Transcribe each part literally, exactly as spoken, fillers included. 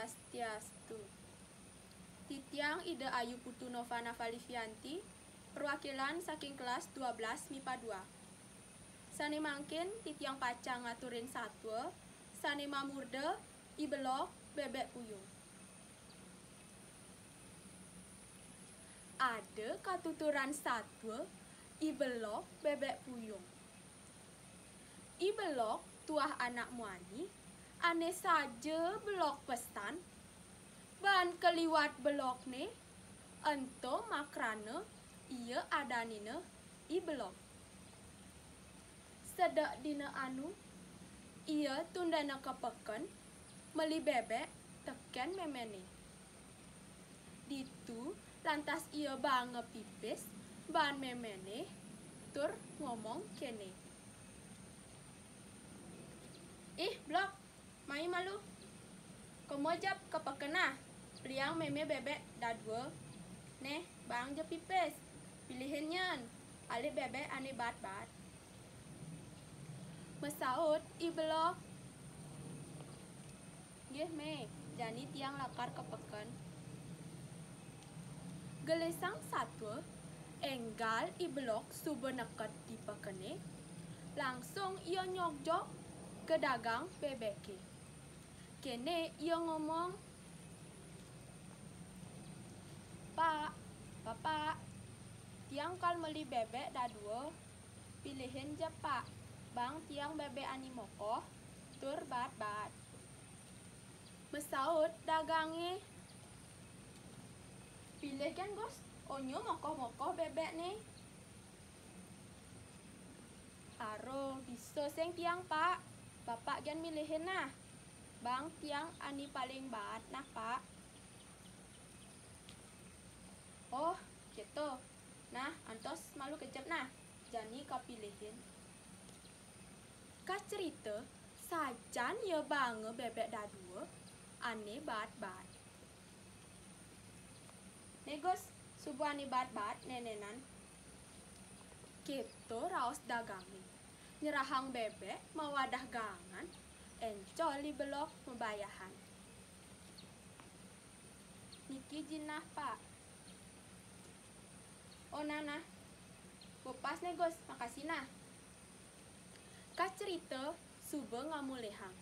Swastiastu. Titiang Ida Ayu Putu Nova Navalivianti, perwakilan saking kelas dua belas mipa dua. Sane mangkin titiang pacang ngaturin satwa sane mamurda I Belog Bebek Puyung. Ada katuturan satwa I Belog Bebek Puyung. I Belog tuah anak muani ane saja belog pesan, ban kaliwat belogne ento makrana ia adanina I Belog. Sedek dina anu, ia tundena ka peken meli bebek teken memene. Ditu lantas ia baanga pipis baan memene tur ngomong kene, "Ih, Belog, mai malu. Kema ja ka peken nah, peliang meme bebek dadua. Neh, baang ja pipis. Pilihin nyen, alih bebek ane baat-baat." Masaut I Belog, "Nggih, Me, jani tiang lakar ka peken." Gelisang satwa, enggal I Belog suba neked di pekene, langsung ia nyogjog ka dagang bebeke. Kene ia ngomong, "Pak, Bapak, tiang kal meli bebek dadua. Pilihin ja, Pak, baang tiang bebek ane mokoh tur baat-baat." Masaut dagange, "Pilih gén, Gus, onya mokoh-mokoh bebekne." "Aro, bisa sing tiang, Pak. Bapak gén milihin nah. Baang tiang ane paling baat nah, Pak." "Oh, keto. Nah, antos malu kejep nah, jani kapilihin." Kacerita, sajan ia baanga bebek dadua ane baat-baat. "Né Gus, suba ane baat-baat nénénan." Keto raos dagange, nyerahang bebek mawadah gaangan, encol I Belog mabayahan. "Niki jinah, Pak." "Oh, nah, nah. Bepas né Gus, makasih nah." Kacerita suba ngamulihang.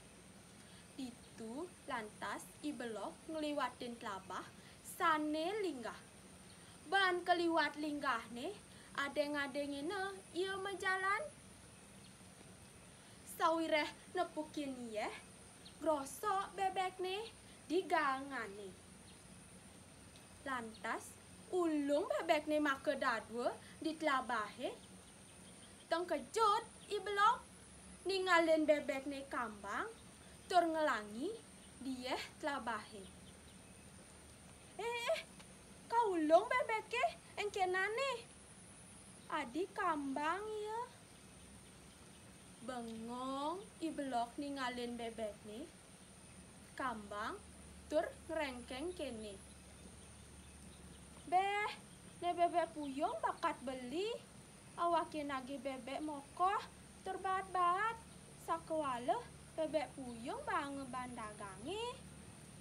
Ditu lantas I Belog ngliwatin tlabah sane linggah. Ban kaliwat linggahne, adeng-adengina ia majalan. Sawiréh nepukin yéh, grosok bebekne di gaangane. Lantas, ulung bebekne makadadua di tlabahe. Tengkejut I Belog ningalin bebekne kambang tur nglangi di yéh tlabahe. "Eh, eh, kaulung bebeke engkenane. Adi kambang ia." Bengong I Belog ningalin bebekne kambang tur ngrengkeng kene, "Béh, né Bebek Puyung bakat beli, awake nagih bebek mokoh tur baat-baat, sakewala Bebek Puyung baanga baan dagange,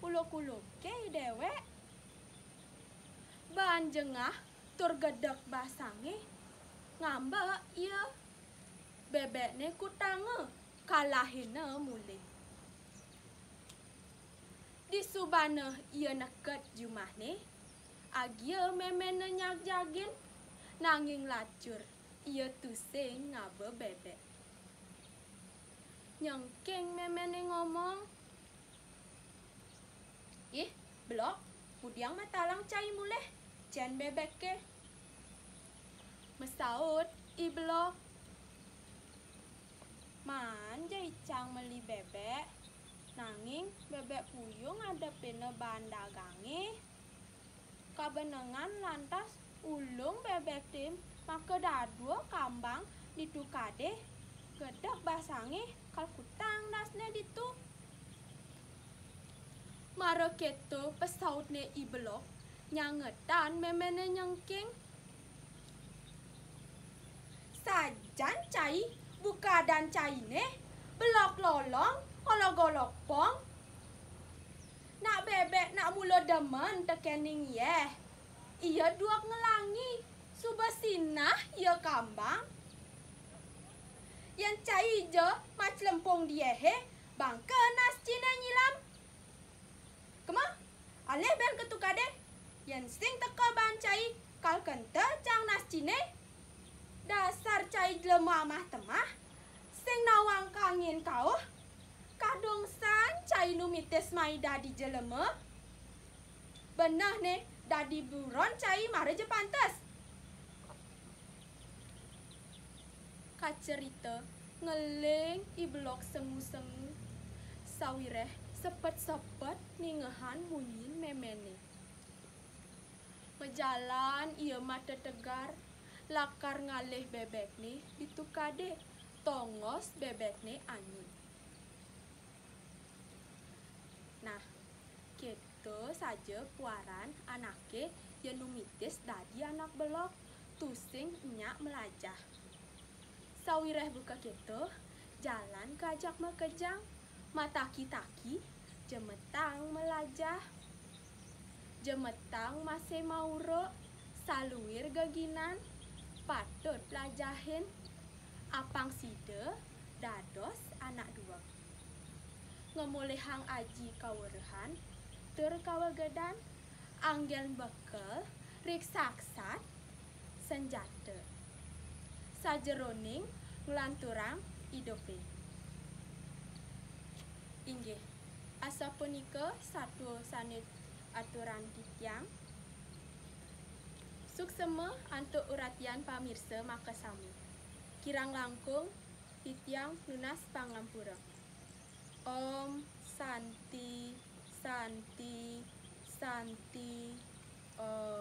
uluk-uluke i dewek." Baan jengah tur gedeg basange, ngambek ia. Bebekne kutanga, kalahina mulih. Disubana ia neked jumahne, agia memene nyagjagin, nanging lacur ia tusing ngaba bebek. Nyengking memene ngomong, "Ih, Belog, ngudiang matalang cai mulih, cen bebeke." Masaut I Belog, "Maan ja icang meli bebek, nanging Bebek Puyung ngadepina baan dagange. Kabenengan lantas ulung bebekne makadadua kambang ditu kade, gedeg basange kal kutang dasne ditu." Mara keto pasautne I Belog, nyangetan memene nyengking. "Sajan cai, buka adan caine, Belog lolong, olog-olog pong. Nak Lo demen tekening yéh. Ia dueg ngelangi, suba sinah ia kambang. Yén cai ija maclempung di yéhé, bangka nas ciné nyilam. Kema, alih ben ka tukadé. Yén sing teka baan cai, kal kentel cang nas ciné. Dasar cai jelema amah temah, sing nawang kangin kauh. Kadung san cai nu mitis mai dadi jelema. Beneh né, dadi buron cai mara ja pantes. Kacerita ngeling I Belog sengu-sengu, sawiréh sepet-sepet ningehan munyin méméné. Majalan ia matetegar, lakar ngalih bébékné di tukadé, tongos bébékné anyut. Nah, kéto saja puaran anaké yén nu mitis dadi anak belog, tusing nyak mlajah. Sawiréh buka kéto, jalan kaajak makejang, mataki-taki, jemetang mlajah. Jemetang masé maura, saluir geginan, patut plajahin. Apang sida dados anak dueg. Ngamolihang aji kaweruhan, tur kawegedan, anggén bekel ring saksat, senjata. Sajeroning nglanturang idupé. Inggih, asapunika satua sané aturang titiang. Suksema antuk uratian pamirsa makasami. Kirang langkung, titiang nunas pangampura. Om Santi, Santi, Santi, Om.